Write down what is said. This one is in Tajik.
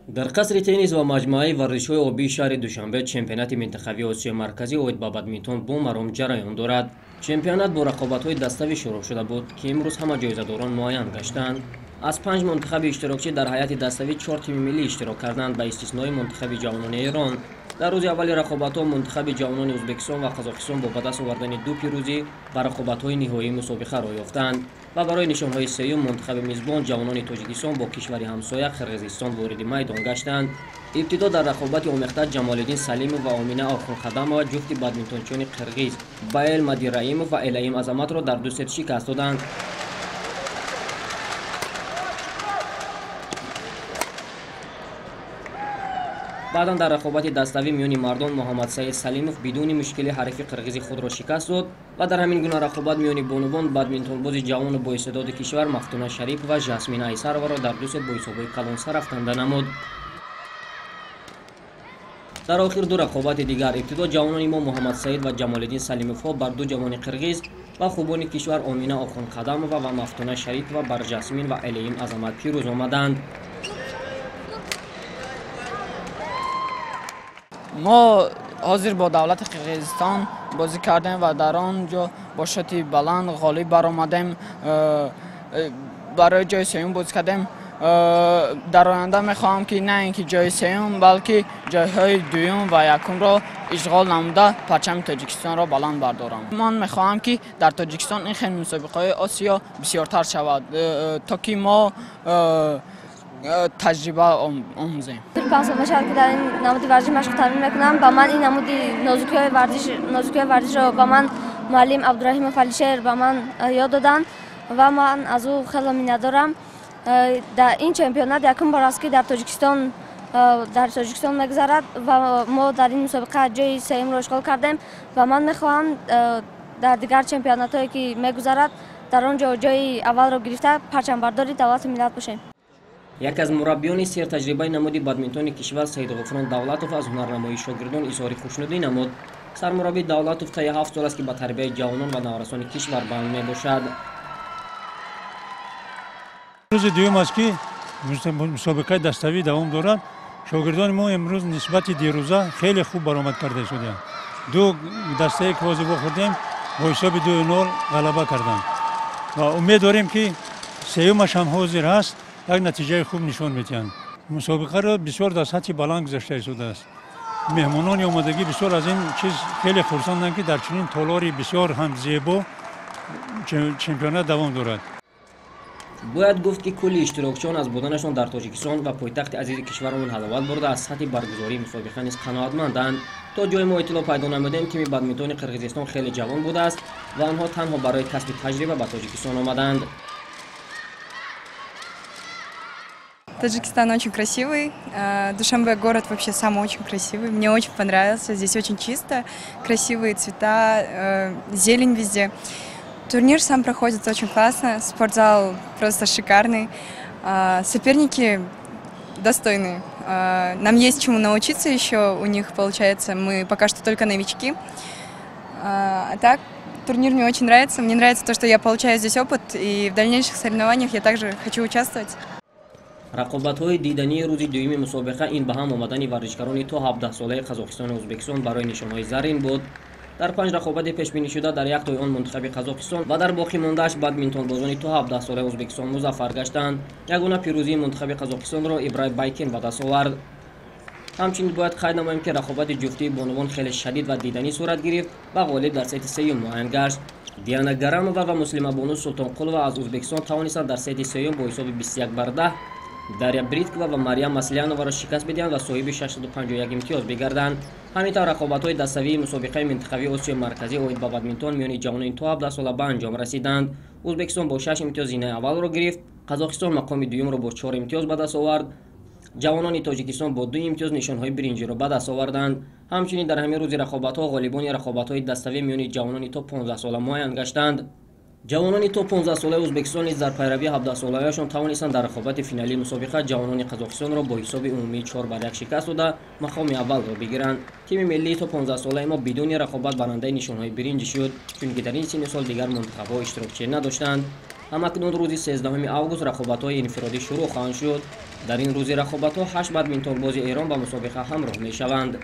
Дар қасри теннис ва маҷмӯаи варзишҳои обии шаҳри Душанбе чемпионати минтақавии Осиёи Марказӣ оид ба бадминтон бо маром ҷараён дорад. Чемпионат бо рақобатҳои даставӣ шурӯъ шуда буд, ки имрӯз ҳама ҷоизадорон муайян гаштанд. Аз 5 мунтахаби иштирокчӣ дар ҳайати даставӣ 4 тими миллӣ иштирок карданд, ба истиснои мунтахаби ҷавонони Эрон. Дар рӯзи аввали рақобатҳо мунтахаби ҷавонони Ӯзбекистон ва Қазоқистон бо ба даст овардани 2 пирӯзӣ ба рақобатҳои ниҳоии мусобиқа роҳ ёфтанд ва барои нишонҳои сеюм мунтахаби мизбон ҷавонони Тоҷикистон бо кишвари ҳамсоя Қирғизистон вориди майдон гаштанд. Ибтидо дар рақобати омехта Ҷамолиддин Салимов ва Омина Охунқадамова ҷуфти бадминтончиёни қирғиз Баэл Мадираимов ва Элаим Азаматро дар 2 сет шикаст доданд. Баъдан дар рақобати даставӣ миёни мардон Муҳаммадсаид Салимов бидуни мушкили ҳарифи қирғизи худро шикаст дод ва дар ҳамин гуна рақобат миёни бонувон бадминтонбози ҷавону боистеъдоди кишвар Мафтуна Шарипова Жасмина Айсароваро дар 2 сет бо ҳисобҳои калон сарафтанда намуд. Дар охир 2 рақобати дигар ибтидо ҷавонони мо Муҳаммадсаид ва Ҷамолиддин Салимовҳо бар 2 ҷавони қирғиз ва хубони кишвар Омина Охунқадамова ва Мафтуна Шарипова бар Жасмин ва Элеим Азамат пирӯз омаданд. Мо ҳозир бо давлати Қирғизистон бозӣ кардем ва дар он ҷо бо шоти баланд ғолиб баромадем. Барои ҷои сеюм бозӣ кардем. Дар оянда мехоҳам, ки на ин ки ҷои сеюм, балки ҷойҳои дуюм ва якумро ишғол намуда парчами Тоҷикистонро баланд бардорам. Ман мехоҳам, ки дар Тоҷикистон ин хел мусобиқаҳои Осиё бисёртар шавад, то ки мо таҷриба омӯзем. 5 сол мешавад, ки дар ин намуди варзиш машқ тамрин мекунам. Ба ман ин намуди нозукиҳои варзишро ба ман муаллим Абдураҳимов Алишер ба ман ёд доданд ва ман аз ӯ хеле миннатдорам. Дар ин чемпионат якум бор аст, ки дар Тоҷикистон мегузарад ва мо дар ин мусобиқа ҷои сеюмро ишғол кардем ва ман мехоҳам дар дигар чемпионатҳое ки мегузарад дар он ҷо ҷои аввалро гирифта парчамбардори давлату миллат бошем. Яке аз мураббиёни сертаҷрибаи намуди бадминтони кишвар Саидғуфрон Давлатов аз ҳунарнамоии шогирдон изҳори хушнудӣ намуд. Сармураббӣ Давлатов таи 7 сол аст, ки ба тарбияи ҷавонон ва наврасони кишвар банд мебошад. Рӯзи дуюм аст, ки мусобиқаи даставӣ давом дорад. Шогирдони мо имрӯз нисбати дирӯза хеле хуб баромад карда шуданд. 2 дастае ки бозӣ вохӯрдем бо ҳисоби 2-0 ғалаба карданд ва умед дорем, ки сеюмаш ҳам ҳозир ҳаст, як натиҷаи хуб нишон медиҳанд. Мусобиқаро бисёр дар сатҳи баланд гузашта истодааст. Меҳмонони омодагӣ бисёр аз ин чиз хеле хурсанданд, ки дар чунин толори бисёр ҳам зебо чемпионат давом дорад. Бояд гуфт, ки кулли иштирокчиён аз буданашон дар Тоҷикистон ва пойтахти азизи кишварамон ҳаловат бурда аз сатҳи баргузории мусобиқа низ қаноатманданд. То ҷои мо иттилоъ пайдо намудем, тими бадминтони Қирғизистон хеле ҷавон будааст ва онҳо танҳо барои касби таҷриба ба Тоҷикистон омаданд. Таджикистан очень красивый. Душанбе город вообще сам очень красивый. Мне очень понравился. Здесь очень чисто, красивые цвета, зелень везде. Турнир сам проходит очень классно. Спортзал просто шикарный. Соперники достойные. Нам есть чему научиться еще у них, получается. Мы пока что только новички. А так, турнир мне очень нравится. Мне нравится то, что я получаю здесь опыт. И в дальнейших соревнованиях я также хочу участвовать. Рақобатҳои дидании рӯзи дуюми мусобиқа ин ба ҳам омадани варзишгарони то 17-солаи Қазоқистону Ӯзбекистон барои нишонҳои заррин буд. Дар 5 рақобати пешбинишуда дар яктои он мунтахаби Қазоқистон ва дар боқӣ мондааш бадминтонбозони то 17-солаи Ӯзбекистон музаффар гаштанд. Ягона пирӯзии мунтахаби Қазоқистонро Ибрай Байкен ба даст овард. Ҳамчунин бояд қайд намоем, ки рақобати ҷуфтии бонувон хеле шадид ва диданӣ сурат гирифт ва ғолиб дар сети сеюм муайян гашт. Диана Гарамова ва Муслимабону Султонқулова аз Ӯзбекистон тавонистанд дар сети сеюм бо ҳисоби 21-10 Дарья Бриткова ва Марьям Масляноваро шикаст бидиҳанд ва соҳиби 651 имтиёз бигарданд. Ҳамин тавр рақобатҳои даставии мусобиқаи минтақавии Осиёи Марказӣ оид ба бадминтон миёни ҷавонони то 17 сола ба анҷом расиданд. Ӯзбекистон бо 6 имтиёз зинаи аввалро гирифт, Қазоқистон мақоми дуюмро бо 4 имтиёз ба даст овард. Ҷавонони Тоҷикистон бо 2 имтиёз нишонҳои биринҷиро ба даст оварданд. Ҳамчунин дар ҳамин рӯзи рақобатҳо ғолибони рақобатҳои даставӣ миёни ҷавонони то 15 сола муайян гаштанд. Ҷавонони то 15-солаи Ӯзбекистон низ дар пайравии 17-солаҳояшон тавонистанд дар рақобати финалии мусобиқа ҷавонони Қазоқистонро бо ҳисоби умумии 4-1 шикаст дода мақоми аввалро бигиранд. Тими миллии то 15-солаи мо бидуни рақобат барандаи нишонҳои биринҷӣ шуд, чунки дар ин синни сол дигар мунтахабҳо иштирокчӣ надоштанд. Ҳамакнун рӯзи 13 август рақобатҳои инфиродӣ шурӯъ хоҳанд шуд. Дар ин рӯзи рақобатҳо ҳашт бадминтонбози Эрон ба мусобиқа ҳамроҳ мешаванд.